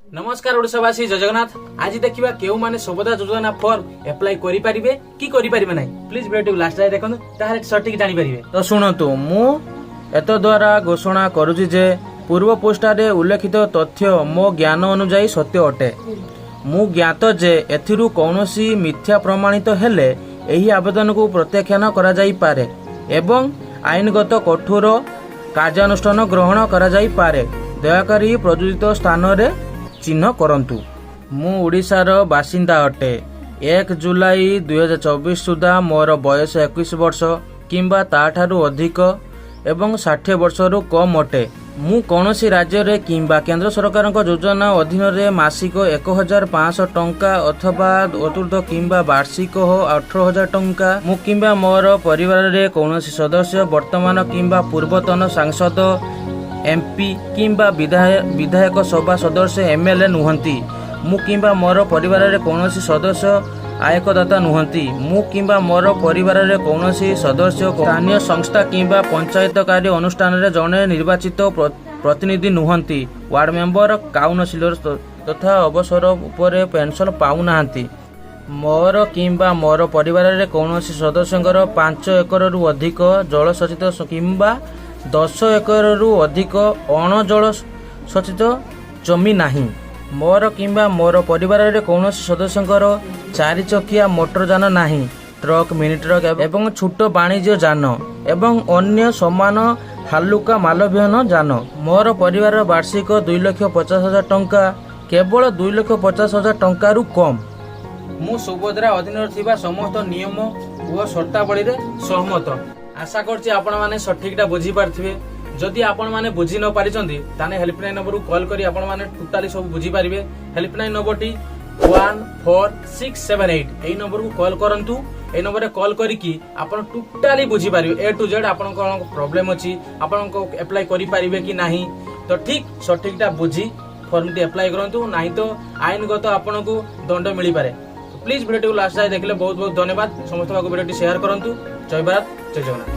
ନମସ୍କାର ଓଡ଼ିଶାବାସୀ, ଜୟ ଜଗନ୍ନାଥ। ଆଜି ଦେଖିବା କେଉଁମାନେ ସୁଭଦ୍ରା ଯୋଜନା ଫର୍ମ ଆପ୍ଲାଏ କରିପାରିବେ କି କରିପାରିବେ ନାହିଁ। ପ୍ଲିଜ ଭିଡ଼ିଓଟିକୁ ଲାଷ୍ଟ ଯାଏ ଦେଖନ୍ତୁ, ତାହେଲେ ସଠିକ ଜାଣିପାରିବେ। ତ ଶୁଣନ୍ତୁ, ମୁଁ ଏତଦ୍ୱାରା ଘୋଷଣା କରୁଛି ଯେ ପୂର୍ବ ପୃଷ୍ଠାରେ ଉଲ୍ଲେଖିତ ତଥ୍ୟ ମୋ ଜ୍ଞାନ ଅନୁଯାୟୀ ସତ୍ୟ ଅଟେ। ମୁଁ ଜ୍ଞାତ ଯେ ଏଥିରୁ କୌଣସି ମିଥ୍ୟା ପ୍ରମାଣିତ ହେଲେ ଏହି ଆବେଦନକୁ ପ୍ରତ୍ୟାଖ୍ୟାନ କରାଯାଇପାରେ ଏବଂ ଆଇନଗତ କଠୋର କାର୍ଯ୍ୟାନୁଷ୍ଠାନ ଗ୍ରହଣ କରାଯାଇପାରେ। ଦୟାକରି ପ୍ରଯୁକ୍ତ ସ୍ଥାନରେ ଚିହ୍ନ କରନ୍ତୁ। ମୁଁ ଓଡ଼ିଶାର ବାସିନ୍ଦା ଅଟେ। 1 ଜୁଲାଇ 2024 ସୁଦ୍ଧା ମୋର ବୟସ 21 ବର୍ଷ କିମ୍ବା ତାଠାରୁ ଅଧିକ ଏବଂ 60 ବର୍ଷରୁ କମ୍ ଅଟେ। ମୁଁ କୌଣସି ରାଜ୍ୟରେ କିମ୍ବା କେନ୍ଦ୍ର ସରକାରଙ୍କ ଯୋଜନା ଅଧୀନରେ ମାସିକ 1500 ଟଙ୍କା ଅଥବା ଅତୁର୍ଥ କିମ୍ବା ବାର୍ଷିକ 18,000 ଟଙ୍କା। ମୁଁ କିମ୍ବା ମୋର ପରିବାରରେ କୌଣସି ସଦସ୍ୟ ବର୍ତ୍ତମାନ କିମ୍ବା ପୂର୍ବତନ ସାଂସଦ, ଏମ୍ପି କିମ୍ବା ବିଧାୟକ ସଭା ସଦସ୍ୟ, ଏମ୍ଏଲ୍ଏ ନୁହନ୍ତି। ମୁଁ କିମ୍ବା ମୋର ପରିବାରରେ କୌଣସି ସଦସ୍ୟ ଆୟକରଦାତା ନୁହନ୍ତି। ମୁଁ କିମ୍ବା ମୋର ପରିବାରରେ କୌଣସି ସଦସ୍ୟ ସ୍ଥାନୀୟ ସଂସ୍ଥା କିମ୍ବା ପଞ୍ଚାୟତକାରୀ ଅନୁଷ୍ଠାନରେ ଜଣେ ନିର୍ବାଚିତ ପ୍ରତିନିଧି ନୁହନ୍ତି, ୱାର୍ଡ ମେମ୍ବର, କାଉନସିଲର ତଥା ଅବସର ଉପରେ ପେନ୍ସନ୍ ପାଉନାହାନ୍ତି। ମୋର କିମ୍ବା ମୋର ପରିବାରରେ କୌଣସି ସଦସ୍ୟଙ୍କର 5 ଏକରରୁ ଅଧିକ ଜଳସେଚିତ କିମ୍ବା 10 ଏକରରୁ ଅଧିକ ଅଣଜଳସେଚିତ ଜମି ନାହିଁ। ମୋର କିମ୍ବା ମୋର ପରିବାରରେ କୌଣସି ସଦସ୍ୟଙ୍କର ଚାରି ଚକିଆ ମୋଟର ଯାନ ନାହିଁ, ଟ୍ରକ୍, ମିନି ଟ୍ରକ୍ ଏବଂ ଛୋଟ ବାଣିଜ୍ୟ ଯାନ ଏବଂ ଅନ୍ୟ ସମାନ ହାଲୁକା ମାଲବହନ ଯାନ। ମୋର ପରିବାରର ବାର୍ଷିକ 2,50,000 ଟଙ୍କା, କେବଳ 2,50,000 ଟଙ୍କାରୁ କମ୍। ମୁଁ ସୁଭଦ୍ରା ଅଧୀନରେ ଥିବା ସମସ୍ତ ନିୟମ ଓ ସର୍ତ୍ତାବଳୀରେ ସହମତ। ଆଶା କରୁଛି ଆପଣମାନେ ସଠିକଟା ବୁଝିପାରିଥିବେ। ଯଦି ଆପଣମାନେ ବୁଝି ନ ପାରିଛନ୍ତି, ତାହେଲେ ହେଲ୍ପଲାଇନ୍ ନମ୍ବରକୁ କଲ୍ କରି ଆପଣମାନେ ଟୋଟାଲି ସବୁ ବୁଝିପାରିବେ। ହେଲ୍ପଲାଇନ୍ ନମ୍ବରଟି 14678। ଏଇ ନମ୍ବରକୁ କଲ୍ କରନ୍ତୁ। ଏଇ ନମ୍ବରରେ କଲ୍ କରିକି ଆପଣ ଟୋଟାଲି ବୁଝିପାରିବେ ଏ ଟୁ ଜେଡ୍, ଆପଣଙ୍କ କ'ଣ ପ୍ରୋବ୍ଲେମ୍ ଅଛି, ଆପଣଙ୍କ ଆପ୍ଲାଏ କରିପାରିବେ କି ନାହିଁ। ତ ଠିକ ସଠିକଟା ବୁଝି ଫର୍ମଟି ଆପ୍ଲାଏ କରନ୍ତୁ, ନାହିଁ ତ ଆଇନଗତ ଆପଣଙ୍କୁ ଦଣ୍ଡ ମିଳିପାରେ। ପ୍ଲିଜ ଭିଡ଼ିଓଟିକୁ ଲାଷ୍ଟ ଯାଏ ଦେଖିଲେ, ବହୁତ ବହୁତ ଧନ୍ୟବାଦ। ସମସ୍ତ ପାଖକୁ ଭିଡ଼ିଓଟି ସେୟାର କରନ୍ତୁ। ଜୟ ଭାରତ, ଜୟ ଜଗନ୍ନାଥ।